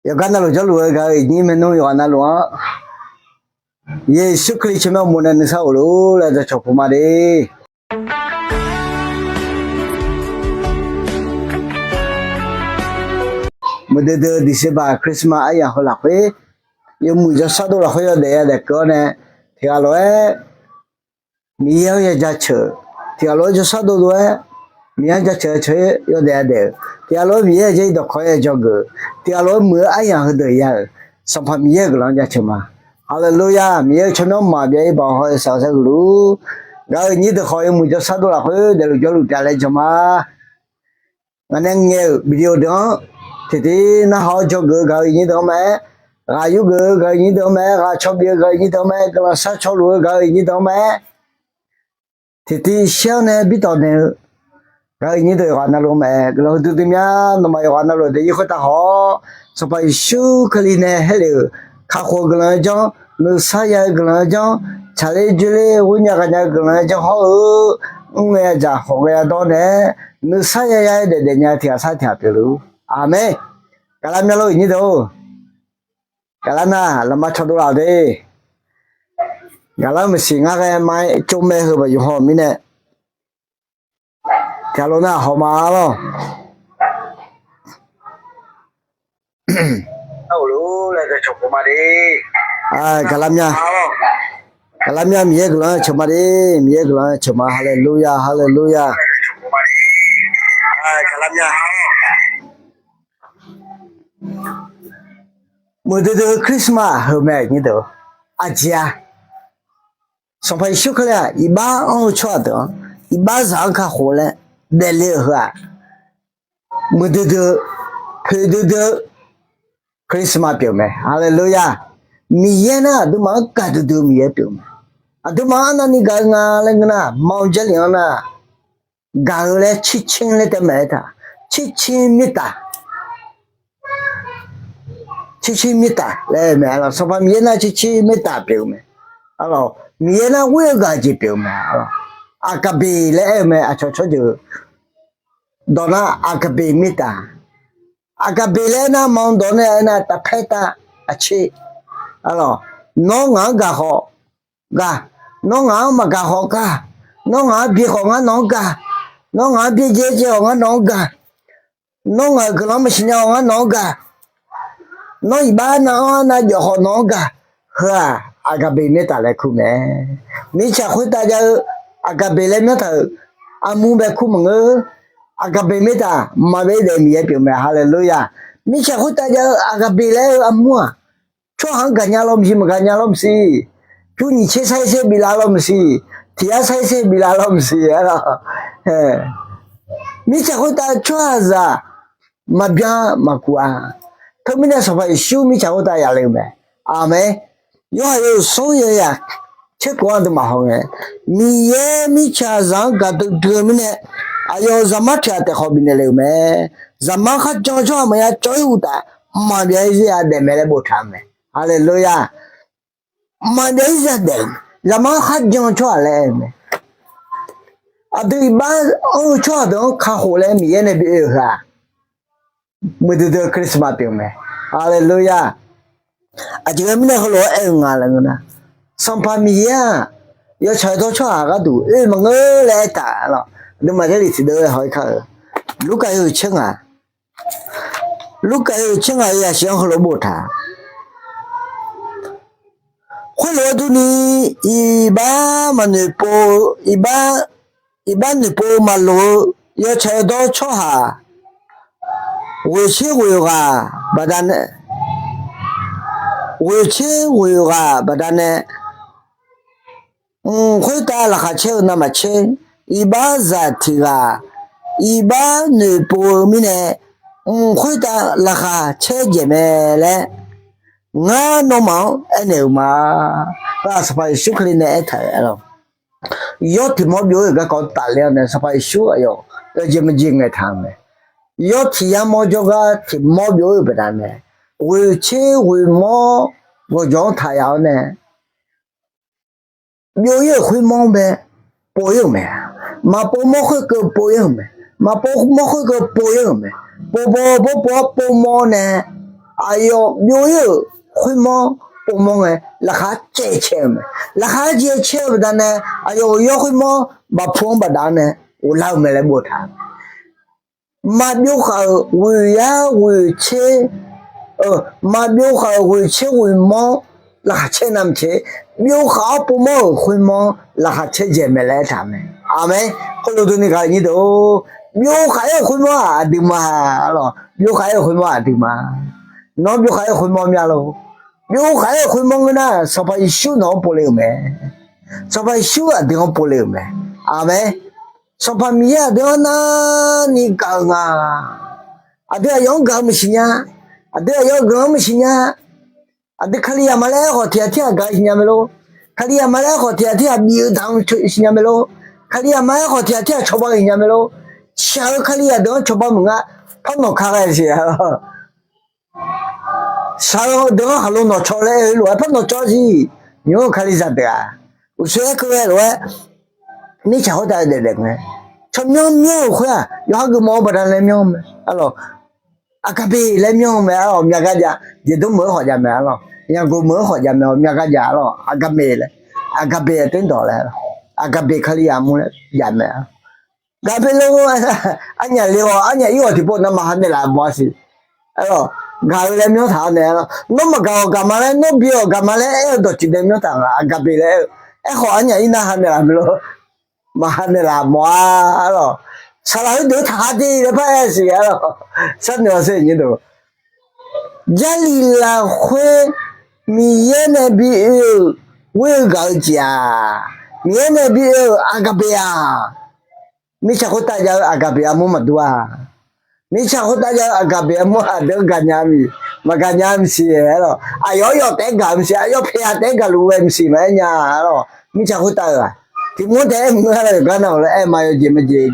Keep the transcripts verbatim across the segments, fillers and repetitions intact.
Yawqgar navluf jawrluf-eu gaq-eu iqnyir maernmr yawqghaq navluf-anr, Yeqsur Kali tsawrmyanr uqmov nae nuisar of luf laer dawqcawq puq ma de. Muiqdui dui-eu December Christmas aryamq heu lafkhoer, yawmuiq jawrshar dov lafkhoer yawdaef yadaef keuv-awr nae, tiqghaq lof-aer Miqyaer-anr yajaceuq, tiqghaq lof-aer jawrshar dov dov-aer Miqyaer-anr jaceuq-eu cawq-aer yawdaef yadaef-euq, tiqghaq lof-aer Miqyaer-euq jar-ir dawqkawq-aer yajawr geuf-euq, tiqghaq lof-aer muiq-eu aryamq heudeuq ya-euq Sanqpaq Miqyaer-euq guiqlanq-anr jaceuq ma. Haleluya! Miqyaer-euq tsawrmyanr maqbyav-ir baoq haw-eu saqsaq huiq luf-ur. Gaq-eu iqnyir deuq khawf yawmuiq jawrshar dov lafkhoer daefluf jawrluf taef laer jan ma. Ngaq nae ngaeq-euq video deuq-anr tiqtiv narhaq-awr jawr geuf-eu gaq-eu iqnyir deuq-anr mae-aer, ghaq yur geuf-eu gaq-eu iqnyir deuq-anr mae-aer, ghaq caw bif-eu gaq-eu iqnyir deuq-anr mae-aer, guiqlanq shar caw luf-eu gaq-eu iqnyir deuq-anr mae-aer, tiqtiv shir-anr nae bi tawq naeq-eu gaq-eu iqnyir deuq yawqghaq navluf mae-aer, guiqlanq huiqdui dui mya. Nawmaf yawqghaq navluf daefzir khoertav haw-awr, Sanqpaq Yeqsur Kali nae haerlef-euq kakhof-eu guiqlanq-eu janr, nuisar ya-eu guiqlanq-eu janr, tsaqler dzoerler ghoernya ghaqnya-eu guiqlanq-eu janr hawr-eu, mrngae yadzaq khawf ghae yadawr nae-aer, nuisar ya ya-aer daefdaef nya-eu tiqghaq sar tiqghaq pyeuf luf-ur. Aqmeq. Gaqlar mya lor iqnyir deuq-or. Gaqlar nar lafma caw dov laf-awq de. Gaqlar maqsiq ngar ghae ma-aer tsov mae heu baq yawqhaw mirnae, tiqghaq lof nar haw ma lawr. Gaqlar mya, gaqlar mya Miqyaer guiqlanq-anr ceuq ma de. Miqyaer guiqlanq-anr ceuq ma. Haleluya, haleluya. Muiqdui dui-eu Christmas heu mae nyir deuq, aqjeq-a, Sanqpaq Yeqsur Kali-aq iqbax anr-eu tsawrhaq deuq-anr, iqbaxzaq-anr kakhof laer daefle-euq heu-aq, muiqdui dui-eu, poeqdui dui-eu Christmas pyeuf mae. Haleluya! Miqyaer nar aqduimaf-anr gaqdui dui-eu Miqyaer pyeuf mae. Aqduimaf-anr arnavni gaq-eu nga laer ngeur nar, ma-eu Jarlif-anr nar, gaq-eu laer circir laer taef mae-aer taq, circir mirtaf, circir mirtaf laer-eu mae. Sanqpaq Miqyaer nar circir mirtaf pyeuf-eu mae. Miqyaer nar ghoer-eu gaq-eu jeq pyeuf-eu mae. Aqkaqbeq laer aer-eu mae, aqcawq tsawrjeuq dawq nar aqkaqbeq mirtaf. Aqkaqbeq laer aer nar ma-eu dawq nae aer nar taqpaer tav aqcer. Nawr ngaq-anr gaq khawf gaq, nawr ngaq-anr maqgaq khawf gaq, nawr ngaq-anr byae khawf ngar nawq-anr gaq, nawr ngaq-anr byaerdzae dzae khawf ngar nawq-anr gaq, nawr ngaq-euq guiqlanq-anr maqsiq nya khawf ngar nawq-anr gaq, nawr iqbax nav-anr arnav jawf khawf nawq-anr gaq, heu-aq aqkaqbeq mirtaf laer kur mae. Mirtsaq khoertav jav-eu aqkaqbeq laer myanrtaq-euq armur bae kur maqngeur. Aqkaqbeq mirtaf maqbyav-ir daef Miqyaer pyeuf mae. Haleluya! Mirtsaq khoertav jav-eu aqkaqbeq laer-eu armur-aq, tsawrhaq-anr gaqnya lawr maqsiq, maqgaqnya lawr maqsiq, pyur nyiq tser sar-ir ser biflaf lawr maqsiq, tiq yar sar-ir ser biflaf lawr maqsiq, aer-a. Mirtsaq khoertav tsawrhaqzaq maqbyan maqkuf-a. Teumirnae Sanqpaq Yeqsur mirtsaq khoertav yaf le-eu mae. Aqmeq. Yorhaq yawhuiq smr yawzaq tserkhof-anr aqduimaf hawngae, Miqyaer mirtsaqzaq-anr gaqdui dui-eu mirnae, aqyawf-euq Zaqmar tiq ghaq taef khawf bifnaeq le-euq mae. Zaqmar kharjan-eu tsawrhaq maqya cawv-ir uqtaf, maqbyav-ir zir-a daef mae laer boftaq-eu mae. Haleluya! Maqbyav-ir zir-a daef-eu, Zaqmar kharjan-eu tsawrhaq laer aer-eu mae. Aqdui iqbax anr-eu tsawrhaq deuq-anr kakhof laer Miqyaer nae bi oe-eu heu-aq, muiqdui dui-eu Christmas pyeuf mae. Haleluya! Aqjeq ghae mirnae heulof-aer aer-eu nga laer ngeur nar, Sanqpaq Miqyaer-aq yawtsaq yawdawr tsawrhaq gharduq oe maqngeur laer aertaq lawq. Aqduimaf Jarlif tiqdeuv-aer haw-ir kar-eu, Lurkaf yawhuiq tser ngaq, Lurkaf yawhuiq tser ngaq-euq yaqsiq-anr heulof boftaq, khoerlof-aer durni, iqbax maqnoeqpov-eu, iqbax, iqbax noeqpov-eu maqloq-eu yawtsaq yawdawr tsawrhaq ghoeq tser ghoeq ghaq baqdanae, ghoeq tser ghoeq ghaq baqdanae, mq khoertav laqkhaq caer-eu navmaqtser, iqbaxzaq tiq ghaq iqbax noeqpov-eu mirnae, mq khoertav laqkhaq caer dzaeq mae laer, ngar nawmaf-anr aernaeq-euq ma. Heu-aq Sanqpaq Yeqsur Kali nae aertaq-euq aer-awq. Yawr tiq mawr byov-ir-euq garkawv tafler-awr nae Sanqpaq Yeqsur aqyawf yawjeq maqjeq ngaeqtaq-euq mae. Yawr tiq yar mawr jawrgar tiq mawr byov-ir-euq baqdanae, ghoeq tser ghoeq mawr gawqjawq-anr taq yaf-awr nae, byov-ir-euq khoermawr-anr bae pov-ir-euq mae. Maqpov mawr khoerkeuv pov-ir-euq mae. Maqpov mawr khoerkeuv pov-ir-euq mae. Pov baw baw pov-awr pov mawr nae, aqyawf byov-ir-euq khoermawr povmawr ngae, laqkhaq caev cae-eu mae. Laqkhaq caev cae-eu baqdanae, aqyawf-euq yawr khoermawr bafpu-anr bafdaf-anr nae ghoflar-eu mae laer boftaq. Maqbyov khaq-euq ghoeq yar ghoeq tser, maqbyov khaq-euq ghoeq tser ghoeq mawr laqkhaq caer navmaqtser, byov khaq-awr povmawr-euq khoermawr laqkhaq caer dzaeq mae laer aertaq mae. Aqmeq. Khoerlof durni gaq-eu nyir deuq-or, byov khaq-aer-euq khoermawr-aq aqdui ma, arlawq. Byov khaq-aer-euq khoermawr aqdui ma. Nawr byov khaq-aer-euq khoermawr mya lor. Byov khaq-aer-euq khoermawr ngeur nar, Sanqpaq Yeqsur nawq-anr povle-euq mae. Sanqpaq Yeqsur aqdui-anr povle-euq mae. Aqmeq. Sanqpaq Miqyaer aqdui-anr narni gaq-eu nga. Aqdui aqyawf-anr gaq-eu maqsiq nya. Aqdui aqyawf-euq guiqlanq-anr maqsiq nya. Aqdui Kalizaq ma laer aerkhawf tiq ghaq tirghaq gaq-eu siqnya mae lor. Kalizaq ma laer aerkhawf tiq ghaq tirghaq bif-eu daq-eu siqnya mae lor. Kalizaq ma aerkhawf tiq ghaq tirghaq cawba-eu siqnya mae lor. Shaq-eu Kalizaq deuq-anr cawba maqnga, par nawq ka ghae siq-a. Shaq-eu deuq-anr khaqlo nawq caw laer aer-eu lof-aer par nawq caw siq. Nymq-mr-eu Kalizaq deuq-aq, uqshoe aer keuv ghae lof-aer, mirtsaq khoertav-eu daefdaef ngae, tsawrmyanr myanr-euq khoer-aq, yawqha geufmawf-eu baqdanae myanr mae, arlawq. Aqgaqbeq laer myanr-eu mae, arlawq. Myavgar jav, jeqdmr meuq-anr khawf jav mae, arlawq. Yanqgoq meuq-anr khawf jav mae, myavgar jav, arlawq. Aqgaqbeq laer, Aqgaqbeq-aq terdawq laer, Aqgaqbeq Kalizaq mur laer jav mae, arlawq. Gaqbeq lo, arnyaf le-awq, arnyaf ir-awq tiqpov navmaqha naeqlaf mawf-a siq. Arlawq, gaq-eu laer myanr taq-awr nae, arlawq. Nawr maqgaq-awq gaq ma laer, nawr bi-awq gaq ma laer aer-eu dawqtsuif dae myanr taq nga, Aqgaqbeq laer aer-eu. Aerkhawf arnyaf ir narha naeqlaf mae lor. Maqha naeqlaf mawf-a, arlawq. Saqlaq heudeuq-anr taqha de laer par aer-eu siq, arlawq. Sharnoeq-awq sher nyir deuq. Jarlif lafkhoer Miqyaer nae bi oe-euq ghoer-eu gaq-eu jeq-aq, Miqyaer nae bi oe-euq Aqgaqbeq-aq, mirtsaq khoertav jav-eu Aqgaqbeq armur maqdur-a. Mirtsaq khoertav jav-eu Aqgaqbeq armur aqdui-anr gaqnya maqsiq, maqgaqnya maqsiq, arlawq. Aqyawf-anr yawf taef-aer gaq maqsiq, aqyawf paeq-a taef-aer gaqluf ghae maqsiq maqaer nya, arlawq. Mirtsaq khoertav-euq-aq, tiqmur taef-aer maqngeur-a, lawq, yawqgar nar-awq laer aer ma, yawjeq majeq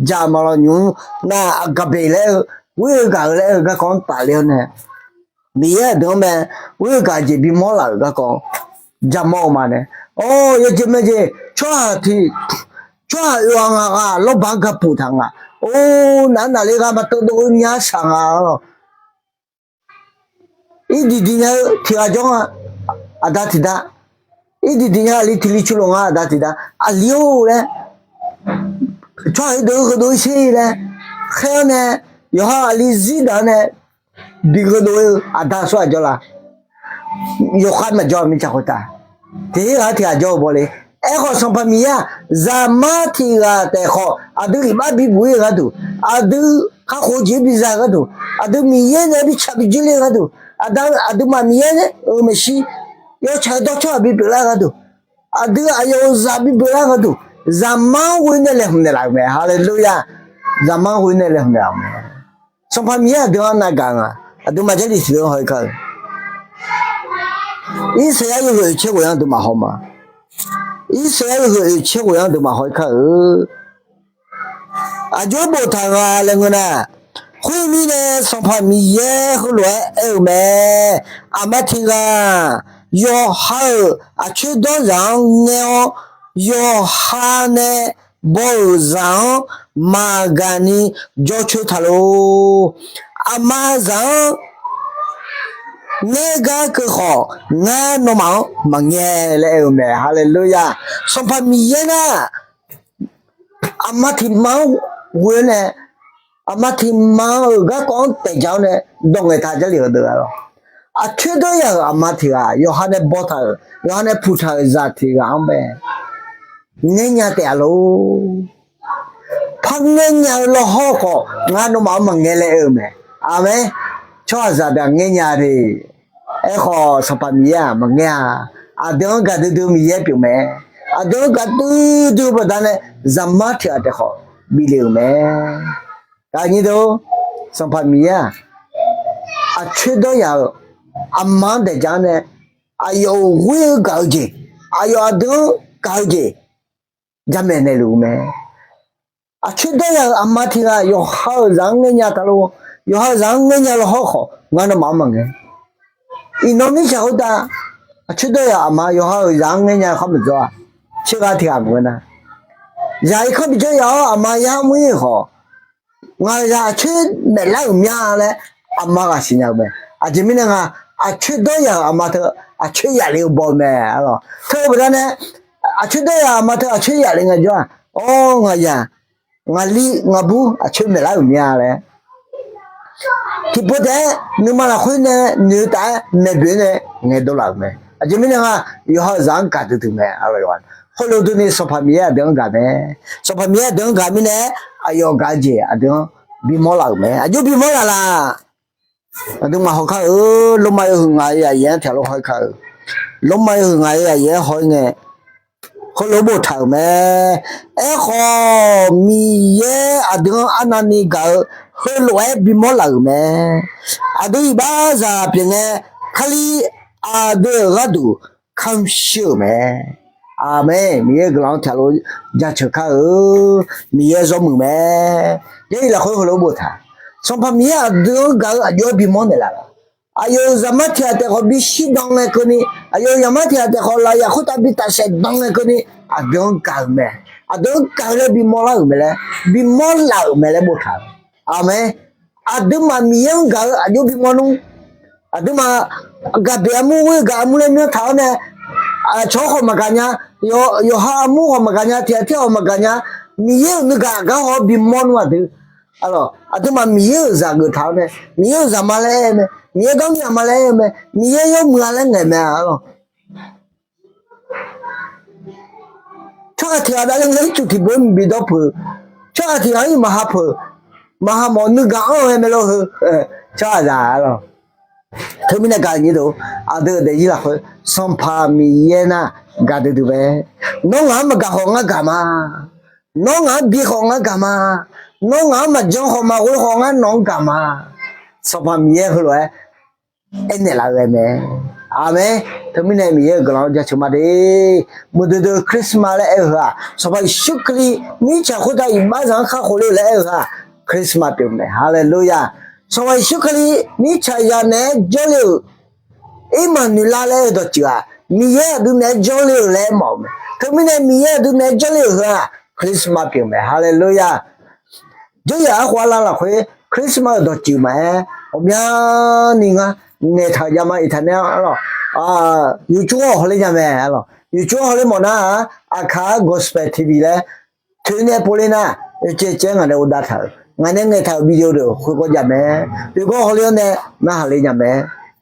ja ma lawr, nymq-mr nar Aqgaqbeq laer-eu, ghoer-eu gaq-eu laer-eu garkawv-anr tafler-awr nae, Miqyaer aqdui-anr mae, ghoer-eu gaq-eu jeq bimawr laf-euq garkawv jamawr-eu ma nae, or, yawjeq majeq tsawrhaq tiq, tsawrhaq oeq ghaq ngaq ghaq lawrbaq-anr gapuf taq nga. Or, naq naqle gha maqtov dov-eu nya shaq nga, arlawq. Irdiq diq nya-eu tiq ghaq jawr nga, aqda tiq da. Irdiq diq nya aqli tiq li cu loq nga, aqda tiq da. Aqli-or laer, tsawrhaq heudeuq-eu heudov-ir sher laer khaer-awr nae, yawqha aqli zir daq-awr nae, bi heudov-ir-eu aqda tsawrhaq jawr la? Yawkhav maqjawr-a, mirtsaq khoertav. Tiq ghaq tiq ghaq jawr-eu bawle. Aerkhawf Sanqpaq Miqyaer-aq, zaqmar tiq ghaq taef khawf aqdui iqbax bibuq-ir-eu gharduq, aqdui kakhof-eu jeq-anr biza-eu gharduq, aqdui Miqyaer nae bitsaq bijoer ler-eu gharduq, aqda-eu aqduimaf Miqyaer-euq maeqshi yawtsaq-eu dawrcawq-aq bipyeuf lar-eu gharduq, aqdui aqyawf-euq zaq bipyeuf lar-eu gharduq, zaqmar-anr ghoe nae laeqhmq naeqlaf-euq mae. Haleluya! Zaqmar-anr ghoe nae laeqhmq naeqlaf-euq mae. Sanqpaq Miqyaer aqdui-anr navgaq nga. Aqduimaf Jarlif tiq-anr haw-ir kar-eu. Irsaqyar yawhuiq oeq tser ghoeq-anr aqduimaf haw ma. Irsaqyar yawhuiq oeq tser ghoeq-anr aqduimaf haw-ir kar-eu. Aqjox-aer boftaq nga laer ngeur nar, khoermirnae Sanqpaq Miqyaer heulof-aer aer-eu mae. Aqma tiq ghaq yawqha-euq aqcoer dawr zaq-anr ngaer-awr, yawqha nae baw-euq zaq-anr maqgaq ni jawrcoer taq lor. Aqma zaq-anr ngaer gar keuv khawf, ngar nawmaf-anr maqngae laer aer-eu mae. Haleluya! Sanqpaq Miqyaer nar, aqma tiq ma-anr ghoe-awr nae, aqma tiq ma-euq garkawv-anr taef jaq-awr nae dawq ngaeq taq Jarlif heudeuq-a lor. Aqcoer dawr ya-euq aqma tiq ghaq yawqha nae baw taq-euq, yawqha nae puq taq-euq zaq tiq ghaq-anr bae ngaer nya taef-a lor. Par ngaer nya-eu lawrhawr khawf, ngar nawmaf-anr maqngae laer aer-eu mae. Aqmeq. Tsawrhaqzaq deuq-aq ngaer nya de. Aerkhawf Sanqpaq Miqyaer-aq maqngaer-a. Aqdui-anr gaqdui dui Miqyaer pyeuf mae. Aqdui-anr gaqdui dui-eu baqdanae zaqmar tiq ghaq taef khawf bif le-euq mae. Gaqnyir deuq, Sanqpaq Miqyaer-aq, aqcoer dawr ya-euq aqma-anr daeq jaq-awr nae, aqyawf-euq ghoer-eu gaq-eu jeq, aqyawf aqdui-anr gaq-eu jeq jamaeq naeqluf-eu mae. Aqcoer dawr ya-euq aqma tiq ghaq yawqha-euq zaq-anr ngaer nya taq lor. Yawqha-euq zaq-anr ngaer nya lawrhawr khawf, ngar nawmaf-anr maqngae. Iqnan mirtsaq khoertav, aqcoer dawr ya-euq aqma yawqha-euq zaq-anr ngaer nya-eu khar maqjawr-a. Tser ghaq tiq ghaq maqngeur nar, zaq irkanr bijawr ya-awr aqma yar mr-ir-euq khawf, ngaq-euq zaq aqcoer maeflar-euq mya laer aqma ghaq siqnya-eu mae. Aqjeq mirnae nga, aqcoer dawr yaq-euq aqma teu aqcoer yaf le-eu baw mae, arlawq. Teu-eu baqdanae, aqcoer dawr yaq-euq aqma teu aqcoer yaf le ngaejawr-aq, awr, ngaqyaq, ngaqli ngaqbur aqcoer maeqlar-euq mir-a laer, tiqpov taef-aer nuima lafkhoer nae noeq-eu taf-aer maeqboeq-aer nae ngaeqdov laf-euq mae. Aqjeq mirnae nga, yawqha-euq zaq-anr gaq duidui mae, arlawq. Heulof durni Sanqpaq Miqyaer aqdui-anr gaq mae. Sanqpaq Miqyaer aqdui-anr gaq mirnae, aqyawf gaq-eu jeq aqdui-anr bimawr laf-euq mae. Aqjox bimawr laf laq. Aqduimaf haw kar-eu, Lormav yawhuiq ngaq-euq yaqyaer-anr tiqghaq lof haw-ir kar-eu. Lormav yawhuiq ngaq-euq yaqyaer haw-ir ngae, heulof-aer boftaq-euq mae. Aerkhawf, Miqyaer aqdui-anr arnavni gaq-eu heulof-aer bimawr laf-euq mae. Aqdui iqbaxzaq pyeuf ngae, Kali aqdui-euq gharduq kamq shir-euq mae. Aqmeq. Miqyaer-euq guiqlanq-anr tiqghaq lof jaceuq kar-eu. Miqyaer zawr muiq mae. Jarlif lafkhoer heulof-aer boftaq, Sanqpaq Miqyaer aqdui-anr gaq-eu aqjox-aer bimawr naeq laf laq. Aqyawf-euq zaqmar tiq ghaq taef khawf bishir dan ngae keuvni, aqyawf-euq zaqmar tiq ghaq taef khawf lafyaq khoertav bitaf saef dan ngae keuvni, aqdui-anr gaq-euq mae. Aqdui-anr gaq-eu laer bimawr lar-euq mae laer, bimawr laf-euq mae laer boftaq-euq. Aqmeq. Aqduimaf Miqyaer-anr gaq-eu aqjox bimawr nmr. Aqduimaf gaqbeq armur ghoer gaq armur laer myanr taq-awr nae, aqcawq-anr khawf maqgaq nya, yawqha armur khawf maqgaq nya, tiq ghaq tir khawf maqgaq nya, Miqyaer-euq nuigaq gar haw-awr bimawr nmr aqdui. Arlawq, aqduimaf Miqyaer-euq zaq geuf taq-awr nae, Miqyaer-euq zaqma laer aer-eu mae, Miqyaer garmir aqma laer aer-eu mae, Miqyaer yawmuiq-a laer ngaeq mae, arlawq. Tsawrhaq tiq ghaq davle ngae ircuf tiqpov-aer maqbi dawr peuq. Tsawrhaq tiq ghaq-anr iq maqha peuq, maqha mawf nuigaq anr-eu ghae mae lor heu. Tsawrhaqzaq, arlawq. Teumirnae gaq-eu nyir deuq, aqdui-euq daefzir lafkhoer Sanqpaq Miqyaer nar gaq duidui mae. Nawr ngaq-anr maqgaq khawf ngar gaq ma. Nawr ngaq-anr bi khawf ngar gaq ma. Nawr ngaq-anr maqjan khawf maqghoe khawf ngar nawq-anr gaq ma. Sanqpaq Miqyaer heulof-aer aernaeq laf-eu ghae mae. Aqmeq. Teumirnae Miqyaer-euq guiqlanq-anr jaceuq ma de. Muiqdui dui Christmas laer aer-eu heu-aq, Sanqpaq Yeqsur Kali mirtsaq khoertav iqbaxzaq-anr kakhof le-euq laer aer-eu heu-aq, Christmas pyeuf mae. Haleluya! Sanqpaq Yeqsur Kali mirtsaq zaq naeq-aer jawrle-euq Ermaqnoeqlar laer aer-eu dawqtsuif-aq, Miqyaer aqdui naeq-aer jawrle-euq laer aer mawf-euq mae. Teumirnae Miqyaer aqdui naeq-aer jawrle-euq heu-aq, Christmas pyeuf mae. Haleluya! Jawryaq arkhof arla lafkhoer Christmas-euq dawqtsuif maqaer, ghawqmyani ngar ngaeqtaq-euq javma iqtaq nae-a, arlawq. YouTube-anr hawler nya mae, arlawq. YouTube-anr hawler mawf nar-aq, Aqkaq-aer Gospel TV laer toeq nae povler nar, caevcaev-aer ngaq nae uvdav taq-euq, ngaq nae ngaeqtaq-euq video deuq khoergar jav mae. Toeq gawr hawler-awr nae narhaq le nya mae.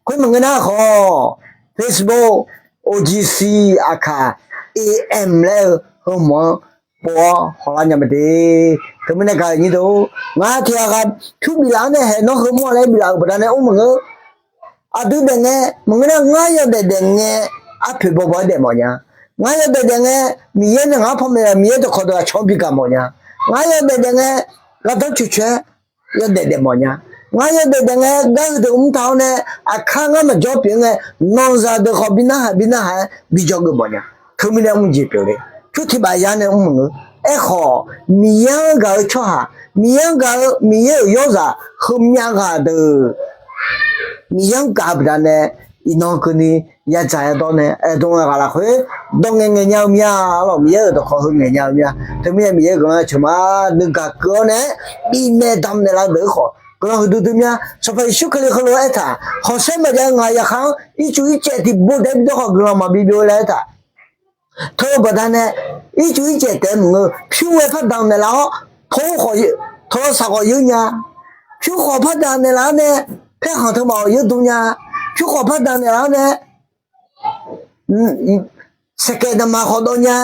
Khoer maqngeur nar khawf, Facebook, O G C Aqkaq A M laer-eu heumawq-anr pov-awr hawlar nya mae de. Teumirnae gaq-euq nyir deuq, ngaq tiq ghaq ghaq pyur biflaf-anr nae haeq nawr heumawr laer biflaf-euq baqdanae mr maqngeur. Aqdui daef ngae maqngeur nar, ngar yawdaef daef ngae arpoeq bawbaw-aer daef mawf nya. Ngar yawdaef daef ngae Miqyaer nae ngaq-anr panmaeq-aq, Miqyaer dawqkawq deuq aqcawq-anr bi gaq mawf nya. Ngar yawdaef daef ngae gardanr coeq coeq-aer yawdaef daef mawf nya. Ngar yawdaef daef ngae gar heudeuq mr taq-awr nae, aqkar ngar maqjawr pyeuf-eu ngae, nawqzaq deuq khawf bi narhaq bi narhaq-aer bi jawr geuf mawf nya. Teumirnae mr jeq pyeuf le. Pyur tiq baf yar nae mr maqngeur. Aerkhawf, Miqyaer-anr gaq-eu tsawrhaq, Miqyaer-anr gaq-eu Miqyaer-euq yawrzaq heumyav ghaq deuq, Miqyaer-anr gaq-eu baqdanae iqnan keuvni yadzaq yadawr nae aerdawq ghaq lafkhoer dawq ngaeq ngaeq nya-eu mir-a, arlawq. Miqyaer-euq dawqkawq heu ngaeq nya-eu mir-a. Teumirnae Miqyaer-euq guiqlanq-anr yaceuq ma. Nuigaq keuv-awr nae bifnaeq damqnaeq laf-eu deuq-aer khawf guiqlanq huiqdui dui mir-a. Sanqpaq Yeqsur Kali heulof-aer aertaq, hawsaer maqjav-eu ngaq yaqkhaq-anr ircuf ircaev tiqbo taef-aer bidawr khawf guiqlanq maqbi byov laer aertaq, teu-eu baqdanae ircuf ircaev taef-aer maqngeur. Pyur ghae par damqnaeq laf-awr, tawq-awr khawf, tawq-awr saq khawf yeur nya. Pyur khawf par damqnaeq laf-awr nae, paerkhanq teu maf khawf yeur dm nya. Pyur khawf par damqnaeq laf-awr nae, saeqkaev navma khawf dawv nya.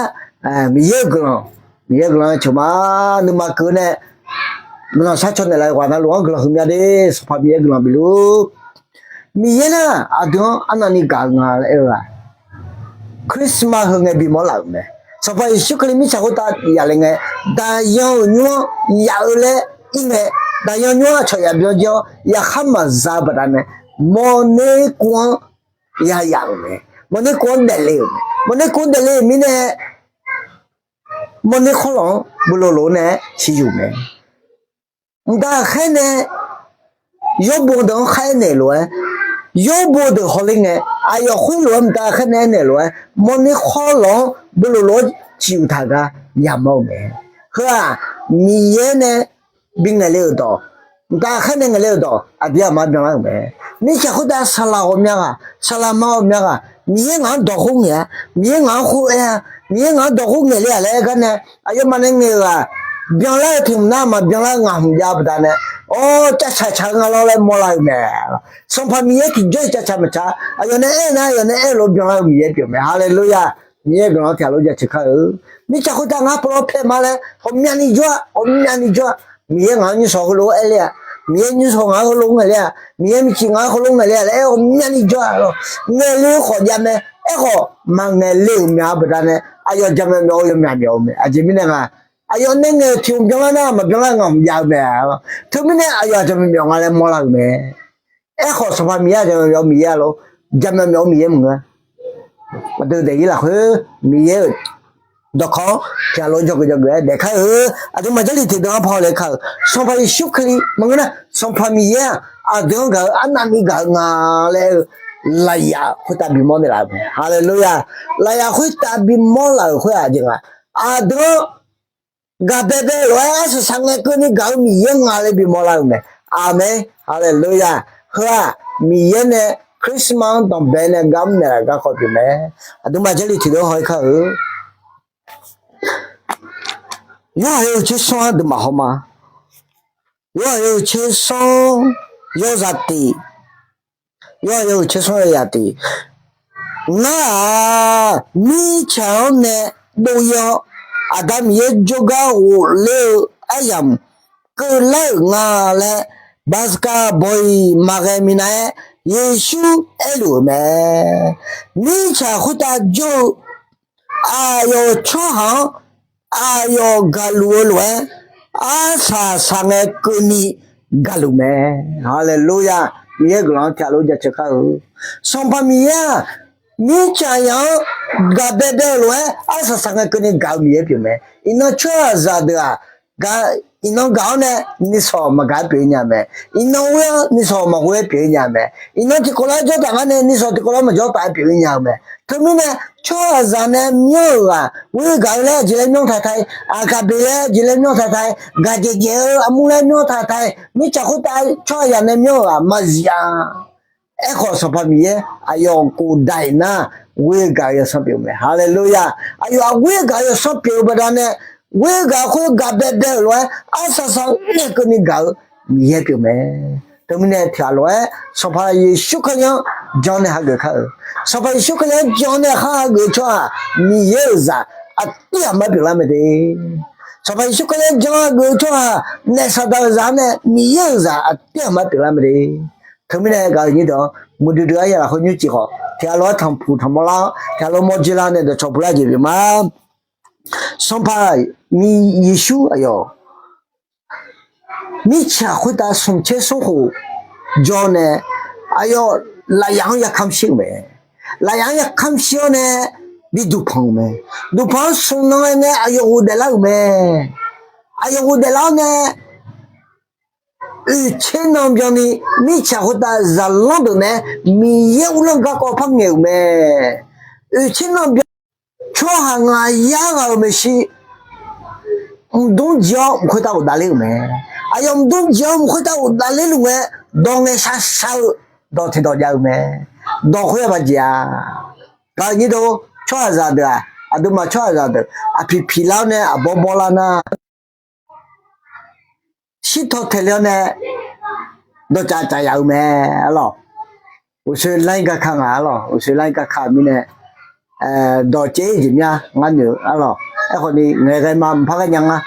Miqyaer-euq guiqlanq, Miqyaer-euq guiqlanq-anr yaceuq ma. Nuima keuv nae guiqlanq sharcaw naeqlaf-eu ghaq navluf-anr guiqlanq huiqmya de. Sanqpaq Miqyaer guiqlanq bifluf. Miqyaer nar aqdui-anr arnavni gaq-eu nga laer aer-eu-aq, Christmas heu ngae bimawr laf-euq mae. Sanqpaq Yeqsur Kali mirtsaq khoertav yaf le ngae, daqyan-euq nymr-anr yaf-eu laer ir ngae, daqyan nymr-anr aqcawq yaf byan jir-awr yaqkhar maqza-eu baqdanae, mawrner kuv-anr yayaf-euq mae. Mawrner kuv-anr daefle-euq mae. Mawrner kuv-anr daefle-euq mirnae, mawrner khawrlawq-anr beulof lof-aer nae-aer siqyuq mae. Mqtav ghaqkhaer nae yawrbo deuq-anr khar aernaeq lof-aer, yawrbo deuq hawler ngae, aqyawf khoerlof-aer mqtav ghaqkhaer nae aernaeq lof-aer, mawrner khawrlawq-anr beulof lof-aer ciqyuq taq gar yamawr-eu mae. Heu-aq, Miqyaer nae bingaeq le-euq dawq, mqtav khaer nae ngaeq le-euq dawq aqdir aqma byanlar-euq mae. Mirtsaq khoertav saqlaq ghawqmya ghaq, saqlaq ma ghawqmya ghaq, Miqyaer ngaq-anr dawq khoer ngaeq-a, Miqyaer ngaq-anr khoer aer-a, Miqyaer ngaq-anr dawq khoer ngaeq le-aq laer aer gar nae, aqyawfmaf nae ngaeq-euq-aq, byanlar-eu tiq hmq nar maqbyanlar-eu ngaq hmq jav-eu baqdanae, awr, cavcaq caq-eu nga lawr laer mawrlar-euq mae. Sanqpaq Miqyaer tiqjawr-iq cavcaq maqcaq, aqyawf nae aer nar aqyawf nae aer-eu lof byanlar-eu Miqyaer pyeuf mae. Haleluya! Miqyaer guiqlanq-anr tiqghaq lof jaceuq kar-eu. Mirtsaq khoertav ngar pov lawr paer ma laer ghawqmyani jawr-a, ghawqmyani jawr-a. Miqyaer ngaq-anr nymrshawq heulof aer le-aq, Miqyaer nymrshawq ngaq-anr heulof ngaeq le-aq, Miqyaer myavciq ngaq-anr heulof ngaeq le-aq laer aer-eu ghawqmyani jawr-a lawr. Ngaeq le-eu khawf jav mae. Aerkhawf maqngaeq le-euq mya-eu baqdanae aqyawf jaqmyawf myawf-eu yawmyaq myawf-eu mae. Aqjeq mirnae nga, aqyawf nae ngaeq-euq tiq hmq byanlar nar maqbyanlar-eu ngaq hmq jav-eu mae. Teumirnae aqyawf-aq jaqmyawf myawf nga laer mawrlar-euq mae. Aerkhawf Sanqpaq Miqyaer-aq jaqmyawf myawf-eu Miqyaer-a lor, jaqmyawf myawf-eu Miqyaer maqngeur. Aqdui daefzir lafkhoer Miqyaer-euq dawqkawq-anr tiqghaq lof jawrgeuf jawrgeuf-aer daefkar-eu. Aqduimaf Jarlif tiqdeuv-anr paw le kar-euq Sanqpaq Yeqsur Kali maqngeur nar, Sanqpaq Miqyaer-aq aqdui-anr gaq-eu arnavni gaq-eu nga laer aer-eu lafyaq khoertav bimawr naeqlaf-euq mae. Haleluya! Lafyaq khoertav bimawr laf-euq khoer-aq jeq nga, aqdui-anr gaqbae bae-eu lof-aer arsaq saqngae keuvni gaq-eu Miqyaer nga laer bimawr lar-euq mae. Aqmeq. Haleluya! Heu-aq Miqyaer nae Christmas-anr danqbae nae gar mr naeqlaf garkawv pyeuf mae. Aqduimaf Jarlif tiqdeuv haw-ir kar-eu. Yorhaq yawhuiq tser smr-anr aqduimaf haw ma. Yorhaq yawhuiq tser smr yawzaq tiq, Yorhaq yawhuiq tser smr yawzaq tiq. Ngar-aq mirtsaq-anr nae dov-awr Aqda Miqyaer jawrgar ghofler-eu aryamq keuvlar-euq nga laer Baqsaqkaq bawq-iq maqghae minav-aer Yeqsur aerluf-euq mae. Mirtsaq khoertav jawr-eu aqyawf-euq tsawrhaq-anr aqyawf gaqluf-eu lof-aer arsaq saqngae keuvni gaqluf mae. Haleluya! Miqyaer guiqlanq-anr tiqghaq lof jaceuq kar-eu. Sanqpaq Miqyaer-aq mirtsaq yaq-anr gaqbae bae-eu lof-aer arsaq saqngae keuvni gaq-eu Miqyaer pyeuf mae. Iqnan tsawrhaqzaq deuq-aq, iqnan gaq-awr nae nishawq maqgaq-aer pyeuf-ir nya mae. Iqnan ghoer-awr nishawq maqghoer-aer pyeuf-ir nya mae. Iqnan tiqkawv lar jawr taf ngar nae nishawq tiqkawv lar maqjawr taf-aer pyeuf-ir nya-eu mae. Teumirnae tsawrhaqzaq nae myanr-euq ghaq ghoer gaq-eu laer jeq laer myanr taq taq-ir, aqgaq beq laer jeq laer myanr taq taq-ir, gaqjeq jeq-eu armur laer myanr taq taq-ir, mirtsaq khoertav tsawrhaqzaq nae myanr-euq ghaq maqzif-a. Aerkhawf Sanqpaq Miqyaer aqyawf khofdaq-iq nar ghoer gaq-eu yawsanr pyeuf-eu mae. Haleluya! Aqyawf-aq ghoer gaq-eu yawsanr pyeuf-eu baqdanae, ghoer gaq khoer gaqbae bae-euq lof-aer arsaq saqngae keuvni gaq-eu Miqyaer pyeuf mae. Teumirnae tiqghaq lof-aer Sanqpaq Yeqsur Kali-anr jan nae hageuf kar-eu. Sanqpaq Yeqsur Kali-anr jan nae khar hageuf-eu tsawrhaq Miqyaer-euq zaq aqdir aqmar pyeuflar mae de. Sanqpaq Yeqsur Kali-anr jan hageuf-eu tsawrhaq naef Saqdaq-euq zaq-anr nae Miqyaer-euq zaq aqdir aqmar pyeuflar mae de. Teumirnae gaq-euq nyir deuq-anr muiqdui dui-aer ya lafkhoer nymrcif khawf tiqghaq lof-aer tanqpuq tanqmawr lar-awr tiqghaq lof mawrjir lar nae dawqcawq puq lar jeq pyeuf ma. Sanqpaq Yeqsur aqyawf mirtsaq khoertav smq tser smr khof jawr nae aqyawf lafyaq-anr yakamr shir-euq mae. Lafyaq-anr yakamr shir-awr nae bi duqpanq-euq mae. Duqpanq-anr smq nan ngae ngae aqyawf ghofdaef lar-euq mae. Aqyawf ghofdaef lar-awr nae oeqtser nan byanni mirtsaq khoertav zaqlanr deuq nae Miqyaer uvlanr garkawv par ngaeq-euq mae. Oeqtser nan byan tsawrhaq ngaq yar ghaq-euq maeqshi mqdmr jeq-awr mq khoertav ghofdaef ler-euq mae. Aqyawf mqdmr jeq-awr mq khoertav ghofdaef ler luf ngae dawq ngaeqshaq shaq-eu dawq tiqdawq jav-eu mae. Dawq khoer-aq maqjeq-a. Gaq-euq nyir deuq, tsawrhaqzaq deuq-aq aqduimaf tsawrhaqzaq deuq aqpiq piq lar-awr nae aqbawr bawr lar nar shirtaw taeq ler-awr nae dawqcaf caf yaf-eu mae arlawq. Uqshoe lar-ir garka nga arlawq. Uqshoe lar-ir garka-eu mirnae dawq caev-ir jeq mya ngar noeq-eu arlawq. Aerkhawf ni ngaeqghae ma mqpar ghae nya nga.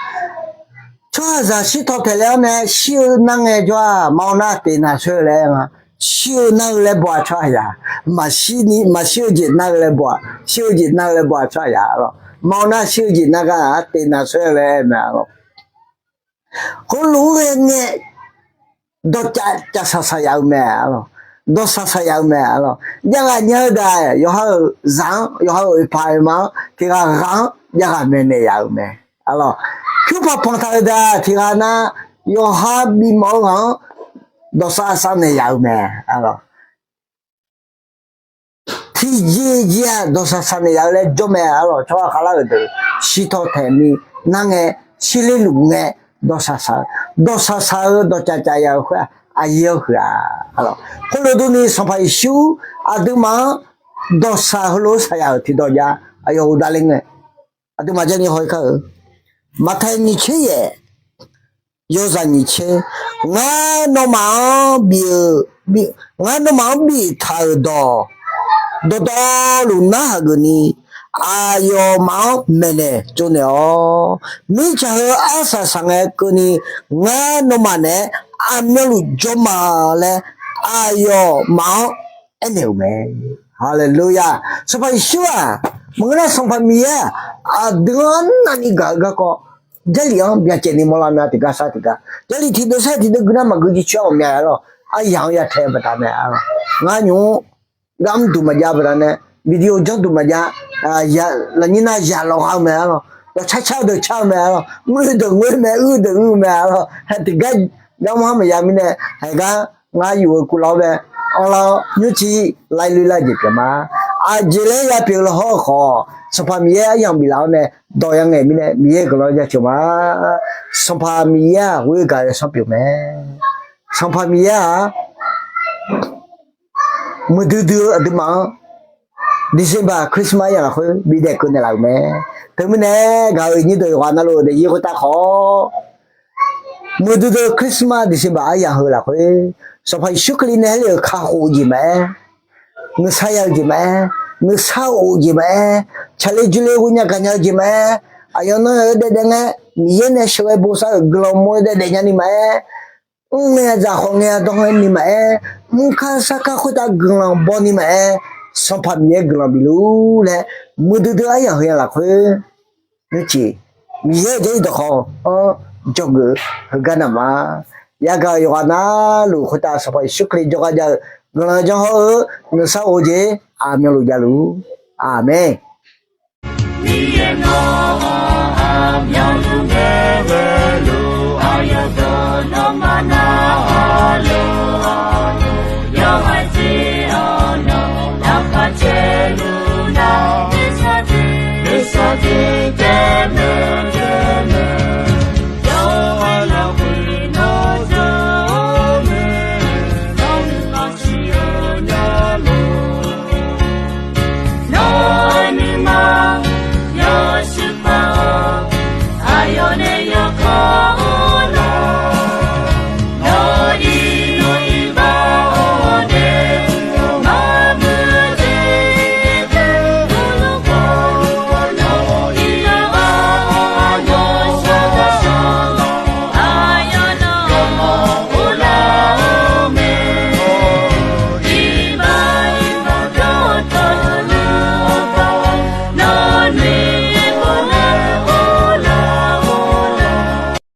Tsawrhaqzaq shirtaw taeq ler-awr nae shir-eu nar ngae jawr-aq ma-awr nar teq naqsoer-eu laer nga. Shir-eu nar-eu laer baw-a tsawrhaqzaq. Maqshir ni maqshir-eu jeq nar-eu laer baw-a. Shir-eu jeq nar-eu laer baw-a tsawrhaqzaq arlawq. Ma-awr nar shir-eu jeq nar gar-aq teq naqsoer-eu laer mae arlawq. Khoerlof-aer ghae ngae dawqcaf caf saqsaq yaf-eu mae arlawq. Dawqsaq saq yaf-eu mae arlawq. Javghaq nya-eu daq yawqha-euq zaq-anr yawqha-euq oeqpaq oeqma-anr tiq ghaq ghaq-anr javghaq maeqnaeq yaf-eu mae arlawq. Pyur paq panq taq-euq daq tiq ghaq nar yawqha bifmawf-eu ghaq-anr dawqsaq saq naeq yaf-eu mae arlawq. Tiqjeq jeq-aq dawqsaq saq naeq yaf-eu laer jawr mae arlawq. Tsawrhaq khavlar-euq deuq shirtaw taeq ni nar ngae shirler luf ngae dawqshaq shaq-eu, dawqshaq shaq-eu dawqcaf caf ya-euq khoer-aq, aqyir-awr huiq-a. Khoerlof durni Sanqpaq Yeqsur aqduimaf-anr dawqshaq heulof-aer shaq ya-euq tiqdawq jav aqyawf uqdav le ngae, aqduimaf jarni haw-ir kar-eu. Maqtaeq nyiq tser yaef, yawzaq nyiq tser, ngar nawmaf-anr bif-eu, ngar nawmaf-anr biftaq-euq dawq dawqtawvluf narhaq geufni, aqyawfmaf-anr maeqnaeq tsovnaeq-awr, mirtsaq heu arsaq saq ngae keuvni, ngar nawmaf naeq-aer aqmyanluf jawr ma laer aqyawfmaf-anr aernaeq-euq mae. Haleluya! Sanqpaq Yeqsur-aq, maqngeur nar Sanqpaq Miqyaer-aq, aqdui-anr arnavni gaq-eu garkawv, Jarlif-anr byacaevni mawrlar mya tiqgar sar tiqgar. Jarlif tiqdeuv sar tiqdeuv gui nar maqgui jircoer-a ghawqmya-a lawr. Aryaq-anr ya tae-eu baqdanae-a lawr. Ngar nymq-mr gar mrduq maqjav baqdanae, video janrduq maqjav, lafnyir nar zaq lawq gha-eu mae-a lawr. Dawqcar car-eu deuq car-eu mae-a lawr. Ngoer deuq ngoer mae, uir deuq uir-eu mae-a lawr. Hae tiqgar garmr har maqya mirnae, haegar ngar yuf-eu kuvlar-awr bae, anrlar-awr nymrcif laer loer lar jeq pyeuf ma. Aqjeq laer ya pyeuf-eu lawhawr-eu khawf, Sanqpaq Miqyaer aryamq biflaf-awr nae dawq ya ngaeq mirnae Miqyaer-euq guiqlanq-anr jaceuq ma. Sanqpaq Miqyaer-aq ghoer gaq-eu yawsanr pyeuf mae. Sanqpaq Miqyaer-aq muiqdui dui-eu aqduimaf-anr December Christmas aryamq lafkhoer bidaef keuv naeqlaf-euq mae. Teumirnae gaq-euq nyir deuq yawqghaq navluf daefzir khoertav khawf, muiqdui dui-eu Christmas December aryamq heu lafkhoer, Sanqpaq Yeqsur Kali nae aerle-euq kakhof-eu jeq maqaer, nuisar ya-eu jeq maqaer, nuisar of-eu jeq maqaer, tsaqle jule ghoe nya gaqnya-eu jeq maqaer, aqyawf nan-aer daef daef ngae, Miqyaer nae sheuqghae bosav-euq guiqlanq mawr-aer daef daef nyani maqaer, mr ngae aqzaf khawf ngae aqdawr ngae ni maqaer, mrkar sarkar khoertav guiqlanq baw ni maqaer, Sanqpaq Miqyaer guiqlanq bif luf laer, muiqdui dui aryamq heu lafkhoer, nymrcif Miqyaer-euq jarlif dawqkawq-anr dzawgeuf-eu heugar naq ma. Yagaq-euq yawqghaq navluf khoertav Sanqpaq Yeqsur Kali jawrgar jav-eu guiqlanq janr hawr-eu nuisar of-eu jeq aqmyanluf javluf. Aqmeq. Miqyaer nawr-anr aqmyanluf ngae ghaeluf, aqyawf deuq nawmaf narhaq luf.